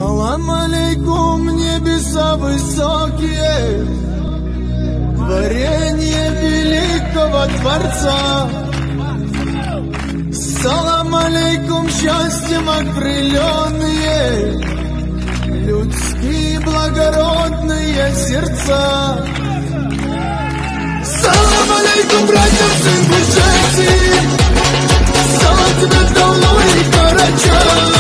Salam aleýkum nebesa wysokiýe Tworeniýe welikogo Tworca Salam aleýkum şastýem okrylennyýe Lýudskiýe blagorodnyýe serdsa Salam aleýkum bratýam s Inguşetiýi Salam tebe Daulu i Karaçaý.